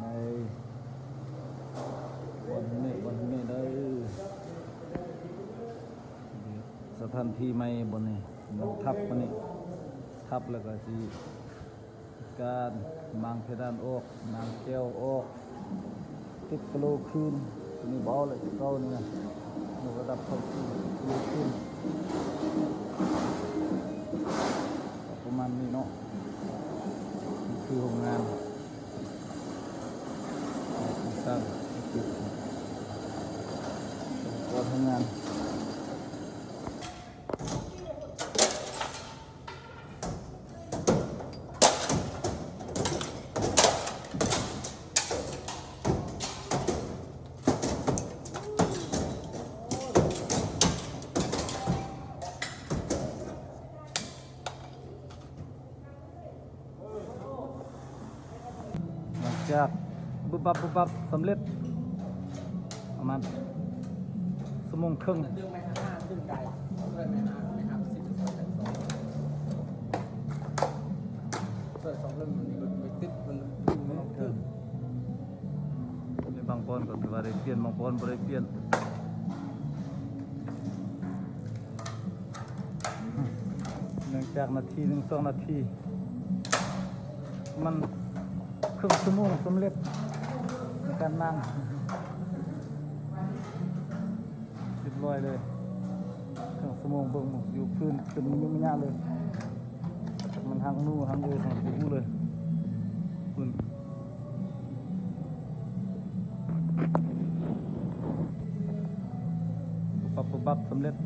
ໃນບ່ອນນີ້ ບ່ອນນີ້ເດີ ສະຖານທີ່ໃໝ່ບ່ອນນີ້ ມັນທັບ ອັນນີ້ທັບແລ້ວກໍຊິ ການມ້າງເພດານອອກ ມ້າງແກ້ວອອກ ຕິດກະໂຫຼຄືນ ຕົວນີ້ບໍ່ເອົາແລ້ວ ຕົວເກົ່ານີ້ນະ ຍົກລະດັບເຂົ້າສູ່ ຕິດກະໂຫຼຄືນ ປະມານນີ້ເນາະ. ນີ້ຄືໂຮງງານ ສ້າງອຸປະກອນໂຮງງານ. ຫຼັງຈາກບຶບບັບບຶບບັບສຳເລັດ ປະມານຊົ່ວໂມງເຄິ່ງ ມີບາງບ່ອນກໍຖືວ່າໄດ້ປ່ຽນ ບາງບ່ອນບໍ່ໄດ້ປ່ຽນ. ເນື່ອງຈາກນາທີໜຶ່ງ ສອງນາທີ ມັນເຄິ່ງຊົ່ວໂມງສຳເລັດໃນການມ້າງ ຮຽບຮ້ອຍເລີຍ ເຄິ່ງຊົ່ວໂມງ. ເບິ່ງຢູ່ພື້ນຈົນມະຍຸມະຍະເລີຍ ມັນຫັກໜູຫັກເອີ ຫຍັງບໍ່ຮູ້ເລີຍ ປັບປັບສຳເລັດ.